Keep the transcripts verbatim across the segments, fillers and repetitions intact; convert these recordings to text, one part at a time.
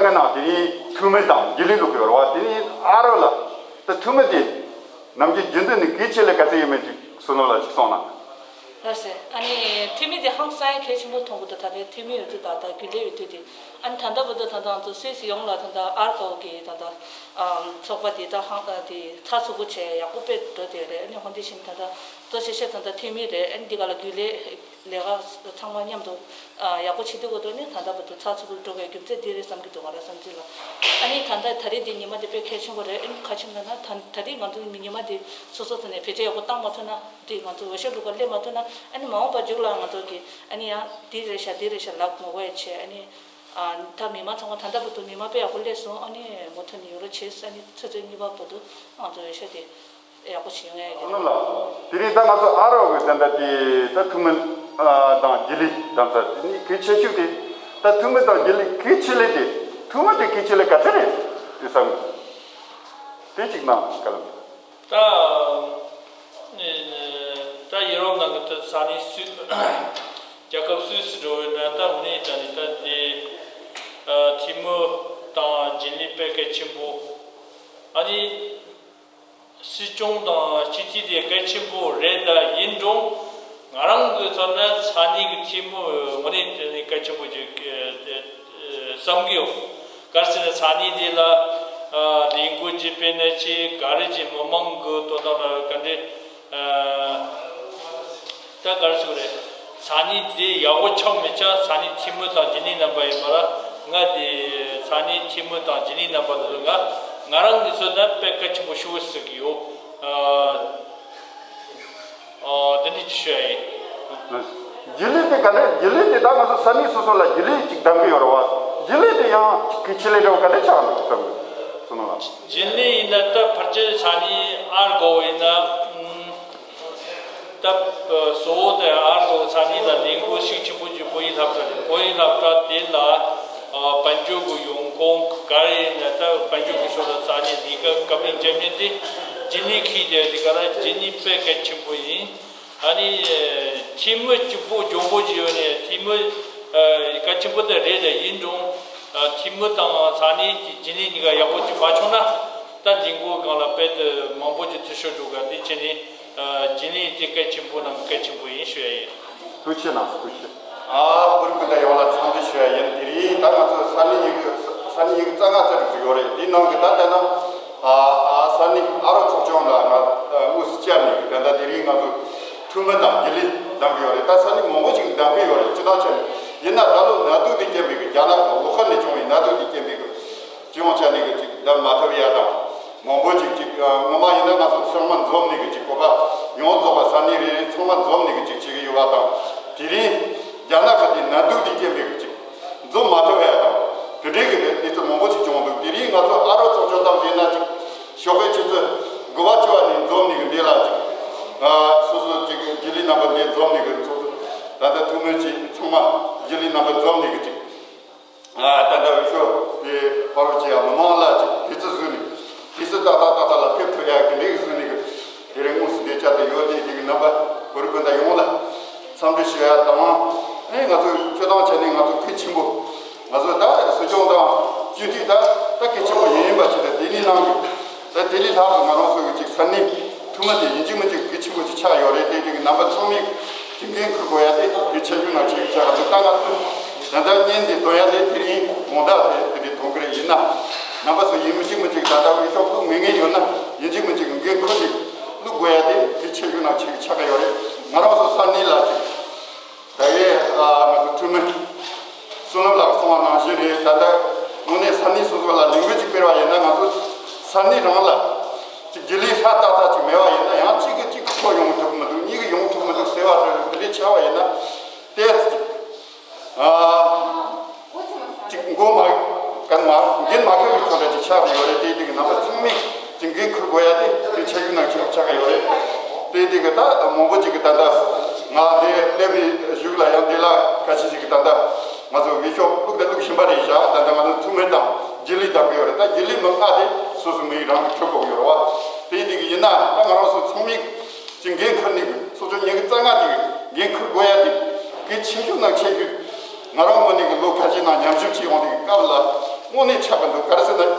ལྔ་ནང་དེ་རིང་ཐུ་མི་དང་དགེ་ལེགས་ལུགས་ཡོད་རེད་བ། དེ་རིང་ཨ་རོ་ལ་ད་ཐུ་མི་དེ་ནམ་རྒྱུན་རྒྱུན་དུ་ནི་གལ་ཆེ་ལས་ག་ཚད་ཡོད་མེད་ཅིག་བསོད་ནམས་ལགས་ཅིག་གསུངས་ན། ལགས་སེ། ཨ་ནི་ཐུ་མི་དེ་ཧང་སང་གལ་ཆེན་པོ་མཐོང་གི་འདུག་ད་ལྟའི་ཐུ་མི་ཡོད་དུས་དང་ད་དགེ་ལེགས་ཡོད་དུས་དེ། ཨ་ནི་ད་ལྟ་བར་དུ་ད་ལྟ་ང་ཚོ་སུད་སི་ཡོངས་ལ་ད་ལྟ་ཨར་ཀའོ་གི་ད་ལྟ་ཨམ་ཚོགས་པ་དེ་ད་ཧང་ཨ་དེ་ཚགས་ཚུད་པོ་བྱས་ཡག་པོ་དཔེ་འགྲོ་བསྡད་རེད། ཨ་ནི་ཧོན་དེ་བཞིན་ད་ལྟ་གཙོ་ཆེ་ཤོས་ད་ལྟ་ཐུ་མི་རེད། ཨ་ནི་འདི་ག་ལ་དགེ་ལེགས་ལས་ཀ་ཚང་མ་མཉམ་དུ་ཨ་ཡག་པོ་བྱེད་དུས་གོ་དོ་ནི་ད་ལྟ་བར་དུ་ཚགས་ཚུད་པོ་འགྲོ་བའི་རྒྱུ་མཚན་འདི་རེད་བསམ་གྱི་འདུག་ང་རང་བསམ་ཚུལ་ལ། ཨ་ནི་ད་ལྟ་ད་རེས་འདི་ཉི་མ་འདི་དཔེ་གལ་ཆེན་པོ་རེད། ཨ་ནི་ག་ཅི་ལབ་ན་ད་ད་རེས་ང་ཚོ་ཉི་མ་འདི་སོ་སོ་ཚོ་ནས་བེད་སྤྱོད་ཡག་པོ་བཏང་མ་ཐུབ་ན། དེ་ང་ཚོ་འོས་ཤོག་བླུག་ག་སླེབས་མ་ཐུབ་ན། ཨ་ནི་མ་འོངས་པ་མཇུག་ལ་ང་ཚོ་གི་ཨ་ནི་ཡང་འདི་རེད་ཤག་འདི་རེད་ཤག་ལབ་ངོ་རྒོལ་བྱས། ཨ་ནི་ཨ་ད་མི་མང་ཚང་མ་ད་ལྟ་བར་དུ་མི་མང་དཔེ་ཡག་པོ་སླེབས་སོང་། ཨ་ནི་མུ་མཐུད་ནས་ཡོང་རོགས་བྱེད། ཨ་ནི་ཆུ་ཚོད་གཉིས་པ་བར་དུ་ང་ཚོ་འོས་ཤོག་དེ་ཡག་པོ་ཞིག་ཡོང་ཡ་ཡིན། སོ་ནམ་ལགས། དེ་རིང་ད་ང་ཚོ་ཨ་རོགས་ཀྱི་ད་ལྟ་དེ་ད་ཐུ་མི་དང་དགེ་ལེགས་གདམ་ས་དེ་གནད་གལ་ཆེ་ཤོས་དེ། ད་ཐུ་མི་དང་དགེ་ལེགས་གལ་ཆེ་ལས་དེ་ཐུ་མི་དེ་གལ་ཆེ་ལས་ག་ཚད་རེད་དེ་བསམ་གི་དེ་གཅིག་གནང་བཀའ་ལན། ད་ད་ཡུ་རོབ་ནང་གི་ད་ས་གནས་སུད་རྒྱལ་ཁབ་སུད་སི་འགྲོ་བའི་ན་ད་དངོས་གནས་དྲང་གནས་ད་དེ་ཐུ་མི་དང་དགེ་ལེགས་དཔེ་གལ་ཆེན་པོ། ཨ་ནི་སྲིད་སྐྱོང་དང་སྤྱི་འཐུས་དེ་གལ་ཆེན་པོ་རེད། ད་ཡིན་རུང་ང་རང་གི་ཚོར་ན་ས་གནས་ཀྱི་ཐུ་མི་དངོས་གནས་དྲང་གནས་གལ་ཆེན་པོ་ཅིག་བསམ་གི་ཡོད། གལ་སྲིད་ན་ས་གནས་དེ་ལ་ལས་འགུལ་ཅིག་སྤེལ་ན་ཆེ་ག་རེ་ཅིག་མི་མང་གི་དོ་དམ་ལ་ག་འདྲས་ད་ག་རེ་ཟེར་དགོས་རེད། ས་གནས་དེ་ཡག་པོ་ཆགས་མི་ཆགས་ས་གནས་ཐུ་མི་དང་དགེ་ལེགས་རྣམ་པ་ཡིན་པ་ལ་ང་དེ་ས་གནས་ཐུ་མི་དང་དགེ་ལེགས་རྣམ་པ་ལ་ང་ང་རང་གི་ཚོད་ན་དཔེ་གལ་ཆེན་པོ་ཞུ་བ་ཟེར་གི་ཡོད། ཨ་ཨ་དེ་འདྲ་ཅིག་ཞུ་ཡ་ཡིན། དགེ་ལེགས་དེ་ག་ལེ་དགེ་ལེགས་དེ་ད་ང་ཚོ་ས་གནས་སོ་སོ་ལ་དགེ་ལེགས་ཅིག་གདམ་གི་ཡོད་རེད་བ། དགེ་ལེགས་དེ་ཡང་གལ་ཆེ་ལས་འདྲ་བ་ག་ལེ་ཆགས་འདུག་བསམ་གི་སོ་ནམ་ལགས། དགེ་ལེགས་ཡིན་ན་ད་ཕལ་ཆེར་ས་གནས་ཨར་གོ་ཡིན་ན། ད་བཟོ་བོ་དེ་ཨར་གོ་ས་གནས་ལ་ལས་འགུལ་ཤུགས་ཆེན་པོ་ཅིག་བོད་ཡིག་སློབ་གྲྭ་བོད་ཡིག་སློབ་གྲྭ་དེ་ལ་དཔལ་འབྱོར་གྱི་ཡོང་ཁུངས་ག་རེ་ཡིན་ན་ད་དཔལ་འབྱོར་གྱི་ཕྱོགས་ལ་ས་གནས་ལས་ཀ་བཀའ་མོལ་བྱེད་མཁན་དེ་དགེ་ལེགས་ཁུལ་དེ་དེ་ག་ལ་དགེ་ལེགས་དཔེ་གལ་ཆེན་པོ་ཡིན། ཨ་ནི་ཐུ་མི་གཅིག་པོ་འཇོན་པོ་ཅིག་ཡོད་ནས་ཐུ་མི་གལ་ཆེན་པོ་དེ་རེད། དེ་ཡིན་རུང་ཐུ་མི་དང་ས་གནས་དགེ་ལེགས་གཉིས་ཀ་ཡག་པོ་ཅིག་མ་བྱུང་ན་ད་ལས་འགུལ་སྒང་ལ་དཔེ་དེ་མང་པོ་ཅིག་འཐུས་ཤོར་འགྲོ་ག་དེ་བྱས་ནས། ཨ་དགེ་ལེགས་དེ་གལ་ཆེན་པོ་ནང་གལ་ཆེན་པོ་ཡིན་ཞུ་ཡ་ཡིན། ཐུགས་རྗེ་གནང་། ཐུགས་རྗེ། ཨ་བོད་རིགས་སྤུན་ཟླ་ཡོངས་ལ་འཚམས་འདྲི་ཞུ་ཡ་ཡིན། དེ་རིང་ད་ང་ཚོ་ས་གནས་ཉི་ཤུ་ས་གནས་ཉི་ཤུ་རྩ་ལྔ་ཙམ་ཞིག་ཡོད་རེད། དེའི་ནང་གི་ད་ལྟ་ན་ཨ་ཨ་ས་གནས་ཨ་རོགས་ཚོགས་ཆུང་ལ་ང་དངོས་སུ་བཅར་ནས་ད་ལྟ་དེ་རིང་ང་ཚོ་ཐུ་མི་དང་དགེ་ལེགས་གདམ་གི་ཡོད་རེད། ད་ས་གནས་མང་པོ་ཞིག་གདམ་གི་ཡོད་རེད། སྤྱི་བཏང་བྱས་ནས་ཡིན་ན་ད་ལོ་ནད་དུག་དེ་རྐྱེན་པས་གི་རྒྱ་ནག་གི་ཝུ་ཧན་ནས་བྱུང་བའི་ནད་དུག་དེ་རྐྱེན་པས་གི་སྤྱི་ཡོངས་ཆ་ནས་གི་ཅིག་གདམ་མ་ཐུབ་ཡ་དང་། མང་པོ་ཅིག་ཅིག་ངོ་མ་ཡིན་ན་ང་ཚོ་ཚང་མ་འཛོམས་ནས་གི་ཅིག་གོ་སྐབས་ཡོངས་རྫོགས་པ་ས་གནས་རེ་རེ་ཚང་མ་འཛོམས་ནས་གི་ཅིག་བྱེད་གི་ཡོད་པ་དང་། དེ་རིང་རྒྱ་ནག་གི་དེ་ནད་དུག་དེ་རྐྱེན་པས་གི་ཅིག་འཛོམས་མ་ཐུབ་ཡ་དང་། དེ་འདྲའི་གི་གནས་ཚུལ་མང་པོ་ཅིག་བྱུང་འདུག་དེ་རིང་ང་ཚོ་ཨ་རོགས་ཚོགས་ཆུང་ཐམས་ཅད་ཡིན་ན་ཅིག་ཞོགས་ཀའི་ཆུ་ཚོད་དགུ་པ་བཅུ་པ་ནས་འཛོམས་ནས་གི་འདི་ལ་ཅིག་ཨ་སོ་སོ་ཅིག་དགེ་ལེགས་རྣམ་པ་འདི་འཛོམས་ནས་གི་ཚོགས་ད་ལྟ་ཐུགས་སྨོན་ཅིག་ཚང་མ་དགེ་ལེགས་རྣམ་པ་འཛོམས་ནས་གི་ཅིག་ད་ལྟ་འུ་ཚོ་དེ་ཕ་རོལ་གྱི་ཡང་མི་མང་ལ་ཅིག་དུས་ཚོད་བཟོས་ནས་དུས་ཚོད་ཏག་ཏག་ཏག་ཏག་ལ་ཕེབས་ཐུབ་ཡག་གི་འདྲེ་གི་བཟོས་ནས་གི་དེ་རིང་དངོས་སུ་འདིར་བཅར་ཏེ་ཡོད་དེ་དེ་གི་རྣམ་པ་བོད་རིགས་སྤུན་ཟླ་ཡོངས་ལ་འཚམས་འདྲི་ཞུ་ཡ་དང་། ཨེ་ང་ཚོ་སྤྱི་བཏང་བྱས་ནས་ང་ཚོ་གལ་ཆེན་པོ་ང་ཚོ་ད་སྲིད་སྐྱོང་དང་སྤྱི་འཐུས་ད་ད་གལ་ཆེན་པོ་ཡིན་ཡིན་པ་ཅིག་ད་དེ་ནི་ནང་གི་ད་དེ་ལས་ལྷག་གི་ང་རང་ཚོ་གི་ཅིག་ས་གནས་ཐུ་མི་དེ་ཡིན་གཅིག་མིན་གཅིག་གལ་ཆེན་པོ་ཅིག་ཆགས་ཡོད་རེད། དེ་དེ་གི་རྣམ་པ་ཚང་མས་ཅིག་འགན་འཁུར་དགོས་ཡ་དེ་དེ་ཆེ་ཤོས་ནང་ཆེ་ཤོས་ཆགས་འདུག་ད་ང་ཚོ་ད་ལྟ་བརྙན་འདི་འདོན་ཡ་དེ་དེ་རིང་དགོང་དག་དེ་དེ་འདྲའི་གཏོང་གི་རེད། ཡིན་ན་རྣམ་པ་ཚོ་ཡིན་མི་གཅིག་མིན་གཅིག་ད་ལྟ་འོས་ཤོག་བླུག་མེད་མཁན་ཡོད་ན་ཡིན་གཅིག་མིན་གཅིག་འགན་འཁུར་ནས་བླུག་དགོས་ཡ་དེ་དེ་ཆེ་ཤོས་ནང་ཆེ་ཤོས་ཆགས་ཀྱི་ཡོད་རེད། ང་རང་ཚོ་ས་གནས་ལ་ཅིག་ད་ཡེ་ཨ་ང་ཚོ་འཐུས་མི་བསོད་ནམས་ལགས་གསུངས་པ་ནང་བཞིན་རེད། ད་ལྟ་དངོས་གནས་ས་གནས་སོ་སོ་ལ་ལས་འགུལ་ཅིག་སྤེལ་བ་ཡིན་ན་ང་ཚོ་ས་གནས་རང་ལ་ཅིག་དགེ་ལས་ཤ་སྟག་སྟག་ཅིག་མེད་པ་ཡིན་ན་ཡང་གཅིག་གིས་གཅིག་ཁོ་ཡོང་ཐུབ་མི་འདུག་གཉིས་ཀྱིས་ཡོང་ཐུབ་མི་འདུག་ཟེར་བ་རེ་རེ་དེ་འདྲས་ཆགས་པ་ཡིན་ན་ཏོག་ཙམ་ཅིག་ཨ་ཅིག་མགོ་མ་གན་མ་འགན་མ་འཁུར་བའི་ཚོད་འདྲ་ཅིག་ཆགས་ཡོད་རེད། དེ་དེ་གི་རྣམ་པ་ཚང་མས་ཅིག་འགན་འཁུར་དགོས་ཡ་དེ་དེ་ཆ་རྒྱུས་ནང་ཆེན་པོ་ཆགས་ཀྱི་ཡོད་རེད། དེ་དེ་གི་ད་མང་པོ་ཅིག་གི་ད་ལྟ་ང་འདི་སླེབས་པའི་གཞུག་ལ་ཡང་འདི་ལ་ཁ་ཤས་ཅིག་གི་ད་ལྟ་ང་ཚོ་འོས་ཤོག་བླུགས་དང་བླུགས་བཞིན་པ་རེད་བཞག་ད་ལྟ་ང་ཚོ་འཐུས་མི་དང་དགེ་ལས་བདམས་ཀྱི་ཡོད་རེད། ད་དགེ་ལས་མི་ལྔ་དེ་སོ་སོ་མི་རིགས་རང་གི་འཁྱོལ་དགོས་ཀྱི་ཡོད་རེད་བ། དེ་དེ་གི་ཡིན་ན་ད་ང་རང་ཚོ་ཚང་མས་ཀྱི་འགན་འཁུར་ནས་ཀྱི་སོ་སོ་ཉིན་གྱི་རྩ་ལྔ་དེ་གི་འགན་འཁུར་དགོས་ཡ་དེ་གི་ཆེ་ཤོས་ནང་ཆེ་ཤོས་ང་རང་ངོས་ནས་ཀྱི་ལོ་ཁ་ཤས་ནང་ཉམས་ཞིབ་བྱེད་ཡོང་དེ་གི་སྐབས་ལ་ དངོས་གནས་ཆགས་ཀྱི་འདུག་ག་རེ་ཟེར་ན།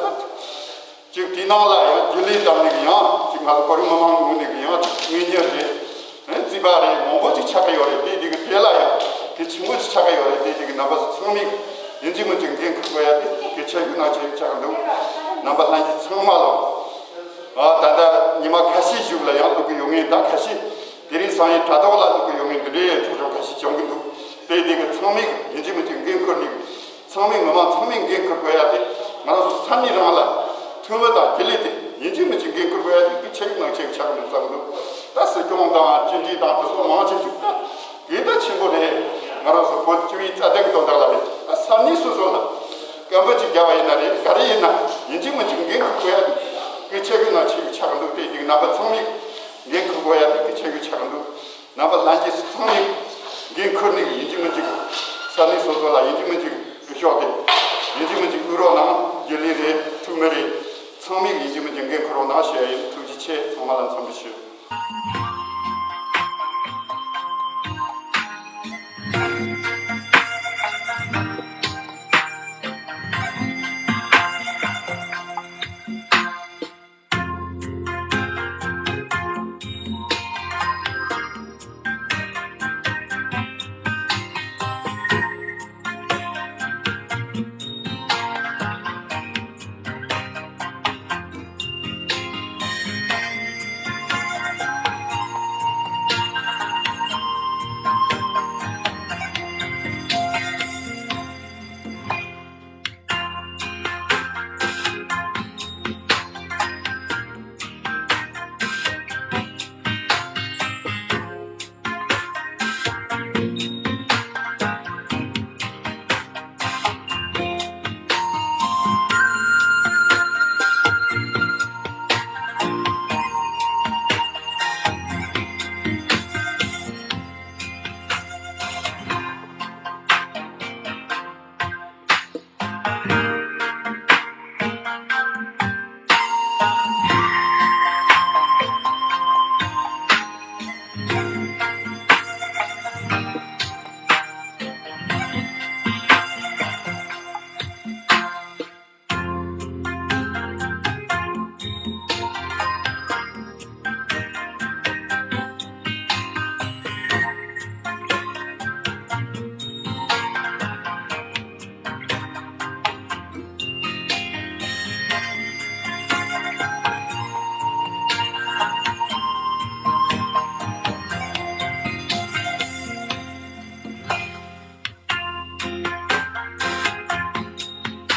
ཅིག་དེའི་ནང་ལ་ཡང་རྒྱུན་ལས་བཏང་ནས་ཀྱི་ཡང་ཅིག་ང་ཚོ་བོད་རིགས་མི་མང་ངོས་ནས་ཀྱི་ཡང་ཅིག་ངེས་གཉེར་རེད། ཨེ་རྩིས་པ་རེད། མང་པོ་ཅིག་ཆགས་ཀྱི་ཡོད་རེད། དེ་དེ་གི་དེ་ལ་ཡང་གལ་ཆེན་པོ་ཅིག་ཆགས་ཀྱི་ཡོད་རེད། དེ་དེ་གི་རྣམ་པ་ཚོ་ཚང་མས་ཡིན་གཅིག་མིན་གཅིག་འགན་འཁུར་དགོས་ཡ་དེ་གལ་ཆེ་ཤོས་ནང་ཆེ་ཤོས་ཆགས་ཀྱི་འདུག་རྣམ་པ་ལྷན་རྒྱས་ཚང་མ་ལ། ཨ་ད་ལྟ་ཉི་མ་ཁ་ཤས་ཤིག་ལ་ཡང་ལུག་གི་ཡོང་ངེས། ད་ཁ་ཤས་དེ་རིང་སང་ཉིན་དྲ་ཐོག་ལ་ལུག་གི་ཡོང་ངེས་འདི་འདྲའི་ཚོགས་ཆུང་ཁ་ཤས་བྱུང་གི་འདུག་དེ་དེ་གི་ཚང་མས་ཡིན་གཅིག་མིན་གཅིག་འགན་འཁུར་ནས། ཚང་མས་མི་མང་ཚང་མས་འགན་འཁུར་དགོས་ཡ་དེ། ང་རང་ཚོ་ས་གནས་རང་ལ་འཐུས་མི་དང་རྒྱུན་ལས་དེ་ཡིན་གཅིག་མིན་གཅིག་འགན་འཁུར་དགོས་ཡ་དེ་གལ་ཆེ་གི་ནང་ཆེ་གི་ཆགས་ཀྱི་འདུག་བསམ་གི་འདུག་ད་སྲིད་སྐྱོང་དང་སྤྱི་འཐུས་དང་དེ་ཚོ་མང་ཆེ་ཤོས་ད་དེ་ད་ཆེན་པོ་རེད། ང་རང་ཚོ་བོད་སྤྱི་པའི་རྩ་དོན་གི་དོན་དག་ལ་རེད། ད་ས་གནས་སོ་སོ་ལ་སྐད་འབོད་ཅིག་རྒྱབ་པ་ཡིན་ན་རེད། ག་རེ་ཡིན་ན་ཡིན་གཅིག་མིན་གཅིག་འགན་འཁུར་དགོས་ཡ་དེ་གལ་ཆེ་གི་ནང་ཆེ་གི་ཆགས་ཀྱི་འདུག་དེ་དེ་རྣམ་པ་ཚང་མས་འགན་འཁུར་དགོས་ཡ་དེ་གལ་ཆེ་གི་ཆགས་ཀྱི་འདུག་རྣམ་པ་ལྷན་རྒྱས་སུ་ཚང་མས་འགན་འཁུར་ནས་ཡིན་གཅིག་མིན་གཅིག་ས་གནས་སོ་སོ་ལ་ཡིན་གཅིག་མིན་གཅིག་འགྲུལ་ཤོག་དེ་ཡིན་གཅིག་མིན་གཅིག་དབུལ་རོགས་གནང་། རྒྱུན་ལས་རེད། འཐུས་མི་རེད། ཚང་མས་ཡིན་གཅིག་མིན་གཅིག་འགན་འཁུར་རོགས་གནང་ཞུ་ཡ་ཡིན། ཐུགས་རྗེ་ཆེ། ཚང་མ་ལ་འཚམས་འདྲི་ཞུ།